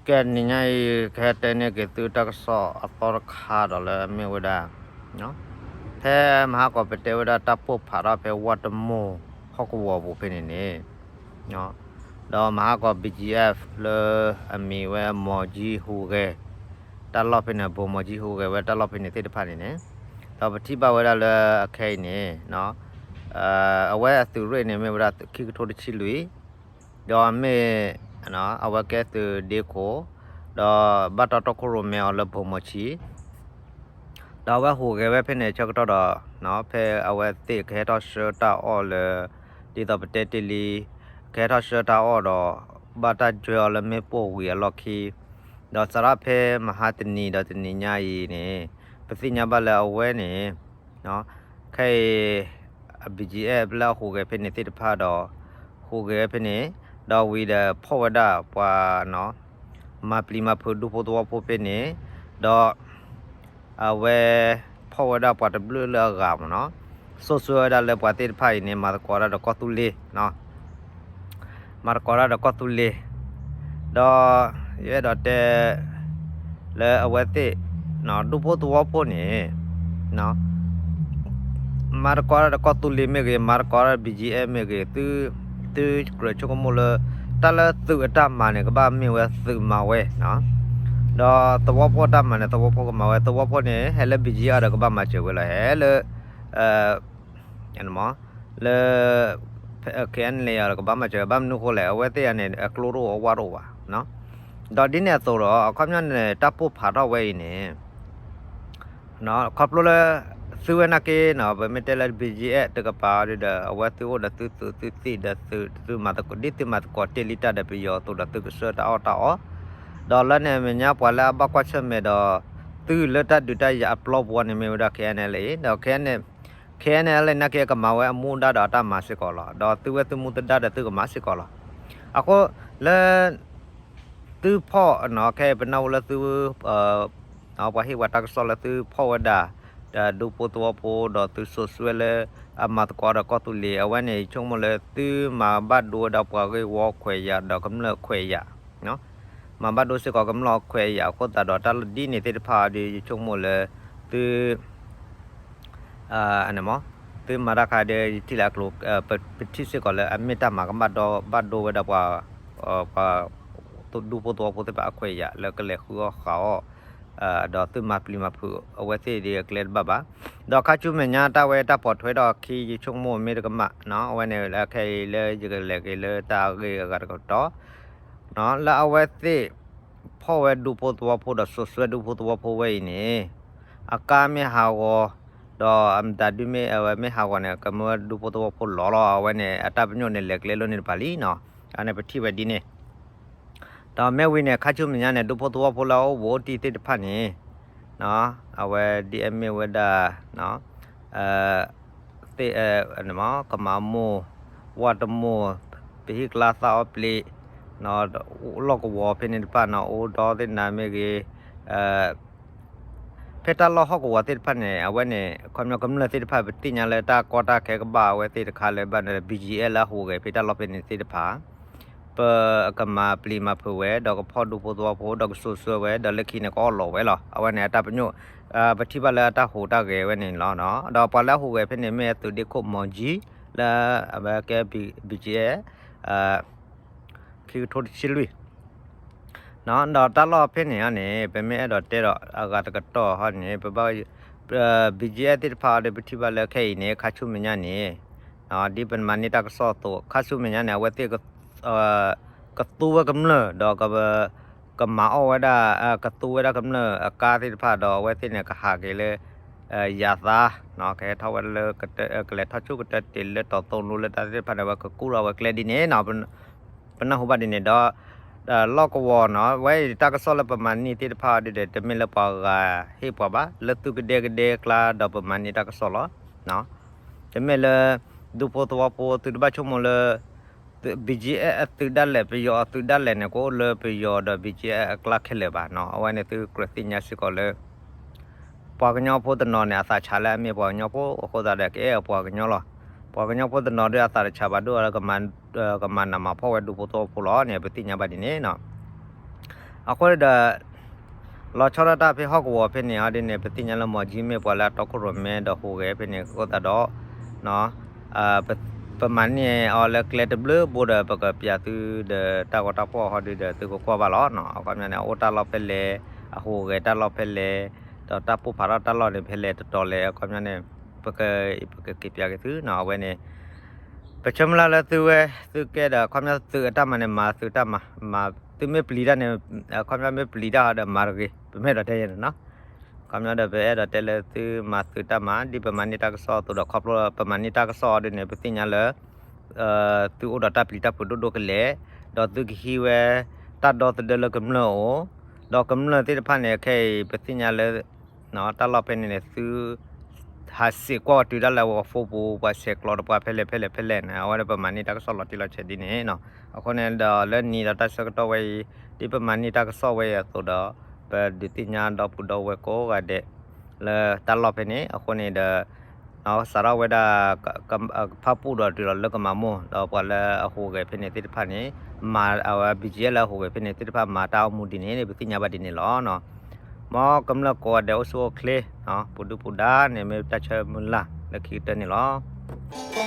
ကဲ နံၤညါအံၤ ကဟဲတဲန့ၢ်က့ၤသုတၢ်ကစီၣ်အသီတခါဒီးလၢအမ့ၢ်ဝဲဒၣ် ဖဲမဟါကီးပတဲဝဲဒၣ်တၢ်ပိၢ်ဖးထီၣ်ဖဲဝၣ်တမိၢ် ဟီၣ်ကဝီၤပူၤဖဲန့ၣ်န့ၣ် ဒီးမဟါကီး ဘီကၠံအၣ် လၢအမံၤဝဲ မီၤကၠံဟူးဂဲၤ တၢ်လီၢ်ဖဲန့ၣ် ဘိၣ်မီၤကၠံဟူးဂဲၤဝဲတၢ်လီၢ်ဖဲန့ၣ်သ့ၣ်တဖၣ်န့ၣ်န့ၣ် ဒီးပထံၣ်ဘၣ်ဝဲဒၣ်လၢအခဲအံၤန့ၣ် အဝဲအသုးရ့ၣ်န့ၣ်မ့ၢ်ဝဲဒၣ်ခံကထိတဆံလွံၢ် ဒီးမ့ၢ် အဝဲကဲသုးဒ့ခိၣ် ဒီးဘၣ်တၢ်တီခိၣ်ရိၣ်မဲအီၤလၢဘိၣ်မီၤကၠံ ဒီးအဝဲဟူးဂဲၤဝဲဖဲန့ၣ်ဆၢကတီၢ်ဒီး ဖဲအဝဲသ့ၣ်ကဟဲထီၣ်ဆှၢတၢ်အီၣ်လၢ ဒ်သိးပတဲတ့ၢ်လံ ကဟဲထီၣ်ဆှၢတၢ်အီၣ်ဒီး ဘၣ်တၢ်ကွဲအီၤလၢမ့ၣ်ပိၢ်ဝံၤအလီၢ်ခံ ဒီးစးထီၣ်ဖဲမဟါတနံၤဒီးတနံၤညါအံၤန့ၣ် ပသ့ၣ်ညါဘၣ်လၢအဝဲန့ၣ် ခဲအံၤ ဘီကၠံအၣ် လၢအဟူးဂဲၤဖဲန့ၣ်သ့ၣ်တဖၣ်ဒီး ဟူးဂဲၤဝဲဖဲန့ၣ် ဒီးဝံၤဒီးဖီၣ်ဝဲဒၣ်ပှၤ မၤပျံၤမၤဖုးဒူဖိသဝီဖိဖဲန့ၣ် ဒီး အဝဲ ဖီၣ်ဝဲဒၣ်ပှၤတဘျုးလၢအဂၤမ့ၢ်နီၤ စိာ်ဆှၢဝဲဒၣ်လၢပှၤသ့ၣ်တဖၣ်အံၤန့ၣ် မၤသကိးတၢ်ဒီးကီၢ်သူလ့ၤ မၤသကိးတၢ်ဒီးကီၢ်သူလ့ၤ ဒီး ယအဲၣ်ဒိးတဲ လၢအဝဲသ့ၣ် ဒူဖိသဝီဖိန့ၣ် မၤသကိးတၢ်ဒီးကီၢ်သူလ့ၤမ့ၢ်ဂ့ၤ မၤသကိးတၢ်ဒီး ဘီကၠံအၣ် မ့ၢ်ဂ့ၤ သုကြၢးဆိကမိၣ်လၢ တၢ်လၢသုးအတၢ်မၤန့ၣ် ကဘၣ်မ့ၢ်ဝဲသုးမၤဝဲ ဒီးသဝီဖိအတၢ်မၤန့ၣ် သဝီဖိကမၤဝဲ သဝီဖိန့ၣ် ဟဲလၢ ဘီကၠံအၣ် ဒီးကဘၣ်မၤစၢၤဝဲလီၤ ဟဲလၢ လၢ ခဲအံၤန့ၣ် ကဘၣ်မၤစၢၤ ဘၣ်မနုၤဃိလဲၣ် အဝဲသ့ၣ်အံၤန့ၣ် အကျိတအိၣ်အဝၣ်တအိၣ်ဘၣ် ဒီးဒ်န့ၣ်အသိးဒီး အခီပညီန့ၣ် တၢ်ပိၢ်ဖးထီၣ်ဝဲအံၤန့ၣ် ခီဖျိလၢ သုဝဲနာ်က့နီၤ ပမ့ၢ်တဲလၢ ဘီကၠံအၣ် တကပၤအီၤဒီး အဝဲသုအိၣ်ဒီးသုသုးသုသံၣ်ဒီးသု သုမၤသကိး ဒ်သုမၤသကိးတ့ၢ်လံတၢ်ဒီးပယီၤအသိးဒီးသုကဆှၢတၢ်အီၣ်တၢ်အီ ဒီးလၢန့ၣ်အမဲာ်ညါပှၤလၢအဘၣ်ကွၢ်ဆၢၣ်မဲာ်ဒီး သုလၢတၢ်ဒုးတၢ်ယၤအပျီပူၤန့ၣ်မ့ၢ်ဝဲဒၣ် ခဲအံၤန့ၣ်လီၤ ဒီး ခဲအံၤန့ၣ် ခဲအံၤန့ၣ်လီၤနာ်က့ကမၤဝဲအမူဒါဒီးအတၢ်မၤစ့ၢ်ကီးလီၤ ဒီးသုဝဲသုမူသဒါဒီးသုကမၤစ့ၢ်ကီးလီၤ အဃိ လၢ သုဖီၣ်နီၤ ခဲအံၤပနၢ်ဟူလၢသု ပှၤဟ့ၣ်ပှၤတၢ်ကစီၣ်လၢသုဖီၣ်ဝဲဒၣ် ဒူဖိသဝီဖိ ဒီးသုစိာ်ဆှၢလၢ အမၤသကိးဒီးကီၢ်သူလ့ၤ အဝဲန့ၣ် ယဆိကမိၣ်လၢသုမၤဘၣ်ဒိဝဲဒၣ်ပှၤဂ့ၢ်ဝီခွဲးယာ်ဒီးကမျၢၢ်ခွဲးယာ် မၤဘၣ်ဒိစ့ၢ်ကီးကမျၢၢ်ခွဲးယာ်အဃိသတးဒီး တၢ်လၢဒ်န့ၣ်သ့ၣ်တဖၣ်ဒီး ယဆိကမိၣ်လၢ သု သုမၤတၢ်ခါဒီး ယထံၣ်လၢအကျိၤ ပထံၣ်စ့ၢ်ကီးလၢအမ့ၢ်တၢ်မၤကဘၣ်ဒိ ဘၣ်ဒိဝဲဒၣ်ပှၤ ပှၤ ဒူဖိသဝီဖိသ့ၣ်တဖၣ်အခွဲးယာ်လၢကလဲၤဃုအီၣ်ဃုအီၣ် ဒီးသုမၤပျံၤမၤဖုးအဝဲသ့ၣ်ဒီးအကျဲတဘၣ်ဘၣ် ဒီးခါဆူမဲာ်ညါတၢ်ဝဲတၢ်ပိာ်ထွဲထီၣ်အခံ ယဆိကမိၣ်မ့ၢ်တကမၣ် အဝဲန့ၣ်လၢခဲအံၤလၢယကလဲၤက့ၤလၢတၢ်အဂ့ၢ်အဂၤတကတီၢ် လၢအဝဲသ့ၣ် ဖီၣ်ဝဲဒူဖိသဝီဖိဒီးစိာ်ဆှၢဒူဖိသဝီဖိဝဲအံၤန့ၣ် အကါမ့ၢ်ဟးဂီၤ ဒီးအမတၤဒုမ့ၢ်အဝဲမ့ၢ်ဟးဂီၤန့ၣ် ကမၢဝဲဒူဖိသဝီဖိလီၤလီၤ အဝဲန့ၣ် အတၢ်ပညိၣ်န့ၣ် လဲၤကျဲလိာ်န့ၢ်တဖၣ်လံနီၤ အန့ၣ်ပထံၣ်ဝဲဒ်န့ၣ် ဒီးမ့ၢ်ဝံၤန့ၣ် ခါဆူမဲာ်ညါန့ၣ် ဒူဖိသဝီဖိလၢအအိၣ်ဘူးအိၣ်တံၢ်သ့ၣ်တဖၣ်န့ၣ် အဝဲဒ်အမ့ၢ်ဝဲဒၣ် သ့ၣ် ကမၤမိၢ် ဝၣ်တမိၢ် ပဟံၣ်ကျါသၣ်အီၣ်ပျ့ၤ လီၢ်ကဝီၤဖဲန့ၣ်တဖၣ်န့ၣ် အိၣ်ဒီသ့ၣ်နၤမ့ၢ်ဂ့ၤ ဖဲတၢ်လီၢ်ဟီၣ်ကဝီၤသ့ၣ်တဖၣ်န့ၣ် အဝဲန့ၣ် ခီပညီကမျၢၢ်သ့ၣ်တဖၣ် ပသ့ၣ်ညါလၢတၢ်ကီတၢ်ခဲကဘၣ်အဝဲသ့ၣ်တခါလၢဘၣ်န့ၣ် ဘီကၠံအၣ် လၢအဟူးဂဲၤဖဲတၢ်လီၢ်ဖဲန့ၣ်သ့ၣ်တဖၣ် ပကမၤပျံၤမၤဖုးဝဲ ဒီးကဖီၣ်ဒူဖိသဝီဖိ ဒီးကစိာ်ဆှၢဝဲ ဒီးလၢခံန့ၣ် ကအီၣ်လီၤဝဲလီၤ. အဝဲန့ၣ် အတၢ်ပညိၣ် ပထံၣ်ဘၣ်လၢအတၢ်ဟူးတၢ်ဂဲၤဝဲန့ၣ်လီၤ. ဒီးပှၤလၢအဟူးဂဲၤဖဲန့ၣ် မ့ၢ်အသုးဒ့ခိၣ်မီၤကၠံ လၢအဝဲကဲ ဘီကၠံအၣ် ခံကထိတဆံလွံၢ် ဒီးတၢ်လီၢ်ဖဲန့ၣ်န့ၣ် ပမ့ၢ်အဲၣ်ဒိးတဲဒီးအဂၤတကတီၢ်ဟီန့ၣ် ပဘၣ် ဘီကၠံအၣ် သ့ၣ်တဖၣ်အီၤဒီး ပထံၣ်ဘၣ်လၢခဲအံၤန့ၣ် ခါဆူမဲာ်ညါန့ၣ် ဒ်ပမၤန့ၢ်တၢ်ကစီၣ်အသိး ခါဆူမဲာ်ညါန့ၣ် အဝဲသ့ၣ် ကသူဝဲကမျၢၢ် ဒီး ကမၤအီၣ်ဝဲဒၣ် ကသူဝဲဒၣ်ကမျၢၢ်အကါသ့ၣ်တဖၣ်ဒီး အဝဲသ့ၣ်န့ၣ် ကဟးက့ၤလၢ ယၤသး ကဟဲထီၣ်ဝဲလၢ ကလဲၤထီၣ်ဆူကတၢၢ်တ့ၢ်လၢတီၤသိလိလၢတၢ်သ့ၣ်တဖၣ်န့ၣ် အဝဲကကူၣ်ထီၣ်ဝဲကျဲဒ်န့ၣ် ပနၢ်ဟူဘၣ်ဒ်န့ၣ်ဒီး လီၢ်ကဝီၤနီၤ ဝဲအံၤတၢ်ကစီၣ်လၢပမၤန့ၢ်သ့ၣ်တဖၣ်ဒ်ဒီး တမ့ၢ်လၢပှၤဂၤဟ့ၣ်ပှၤဘၣ် လၢသုကဒဲကဒဲအကျါဒီးပမၤန့ၢ်တၢ်ကစီၣ်လီၤ. တမ့ၢ်လၢ ဒူဖိသဝီဖိ သုတဘၣ်ဆိကမိၣ်လၢ ဘီကၠံအၣ် အသုးဒၣ်လဲာ် ပယီၤအသုးဒၣ်လဲာ်န့ၣ် ကအိၣ်လၢပယီၤဒီး ဘီကၠံအၣ် အကျါခဲလၢာ်ဘၣ်နီၤ အဝဲန့ၣ်သုကြၢးသ့ၣ်ညါစ့ၢ်ကီးလၢ ပှၤကညီဖိတနီၤန့ၣ် အသးဆးလၢအမ့ၢ်ပှၤကညီဖိအဃိသတးဒီး ကအဲၣ်ပှၤကညီလီၤ. ပှၤကညီဖိတနီၤဒီးအသးတဆးဘၣ်ဒိၣ်လၢ ကမၤနးမၤဖှီၣ်ဝဲဒူဖိသဝီဖိလီၤန့ၣ် ပသ့ၣ်ညါဘၣ်ဒ်န့ၣ်နီၤ. အဃိဒီး လီၤဆီဒၣ်တၢ်ဖဲဟီၣ်ကဝီၤဖဲန့ၣ် အီၤဒ်န့ၣ် ပသ့ၣ်ညါလၢ မောင်ကြီး မ့ၢ်ပှၤလၢအတီခိၣ်ရိၣ်မဲဒီးဟူးဂဲၤဖဲန့ၣ် အဃိသတးဒီး ပမၤန့ၢ်အီၤလၢကျဲတဘျုးဘိဒီး ပကပျးသုဒီးတၢ်ဂီၤတၢ်ဖီၣ်ဟီဒ်ဒီး သုကကွၢ်ဘၣ်လီၤ. အခီပညီန့ၣ် အအိၣ်တၢ်လီၢ်ဖဲလဲၣ်, အဟူးဂဲၤတၢ်လီၢ်ဖဲလဲၣ်, ဒီးတၢ်ပိၢ်ဖးထီၣ်တၢ်လီၢ်န့ၣ် ဖဲလဲၣ်တတီၤလဲၣ် အခီပညီန့ၣ် ပက ပကက့ၤပျးက့ၤသုနီၤ အဝဲန့ၣ် ပဆၢမုၢ်လၢ်လၢသုဝဲ သုကဲဒီး အခီပညီသုးအတၢ်မၤန့ၣ် မၤသုးတၢ်မၤ, မၤသုးမ့ၢ်ပျံၤတၢ်န့ၣ် အခီပညီမ့ၢ်ပျံၤတၢ်ဒီးမၤတဂ့ၤ ပမ့ၢ်အဲၣ်ဒိးတဲယဲန့ၣ်နီၤ. အခီပညီဒီး ပအဲၣ်ဒိးတဲလၢသုမၤသုးတၢ်မၤ ဒ်ပမၤန့ၢ်တၢ်ကစီၣ်အသိးဒီး ခီဖျိပမၤန့ၢ်တၢ်ကစီၣ်အီၤဒ်န့ၣ် ပသ့ၣ်ညါလၢ သုအိၣ်ဒီးတၢ်ပျံၤတၢ်ဖုးဒိၣ်ဒိၣ်ကလဲာ်, ဒီးသုကဟံးဝဲတၢ်ဒီသဒၢလၢကမျၢၢ်အအိၣ်, ဒီးကမျၢၢ်သ့ၣ်တဖၣ်န့ၣ် ခဲအံၤပသ့ၣ်ညါလၢ တၢ်လီၢ်ဖဲန့ၣ်န့ၣ် သု ဟးစံးကွၢ်ဝဲတုၤဒၣ်လဲာ်ဝဲ phone ပူၤ ပှၤဆဲးကျိးဒီးပှၤဖဲလဲၣ်ဖဲလဲၣ်ဖဲလဲၣ်န့ၣ် အဝဲဒၣ်ပမၤန့ၢ်တၢ်ကစီၣ်လီၤတံၢ်လီၤဆဲးဒ်န့ၣ်နီၤ. အဃိန့ၣ်ဒီးလၢနံၤဒီးတၢ်ဆၢကတီၢ်ဝဲအံၤ ဒ်ပမၤန့ၢ်တၢ်ကစီၣ်ဝဲအံၤအသိးဒီး ပဒုးသ့ၣ်ညါဒီပုၢ်ဒီဝဲၢ်ကိးဂၤဒဲး လၢတၢ်လီၢ်ဖဲန့ၣ် အဃိန့ၣ်ဒီး စးထီၣ်ဝဲဒၣ် ဖၣ်ပူၣ်ဒီးတုၤဒီးလၢကမၤမိၢ် ဒီးပှၤလၢအဟူးဂဲၤဖဲန့ၣ်သ့ၣ်တဖၣ်န့ၣ် မၤအဝဲ ဘံၣ်ကၠံၣ်အဲၣ် လၢအဟူးဂဲၤဖဲန့ၣ်သ့ၣ်တဖၣ် မၤတၢ်အိၣ်မူဒ်န့ၣ် ပသ့ၣ်ညါဘၣ်ဒ်န့ၣ်လီၤ. မ်ကမျၢၢ်ကိးဂၤဒဲးအိၣ်ဆူၣ်အိၣ်ချ့ ပူၤဒုပူၤဒါန့ၣ် မ့ၢ်တၢ်ဆၢမုၢ်လၢ်လၢခံကတၢၢ်န့ၣ်လီၤ.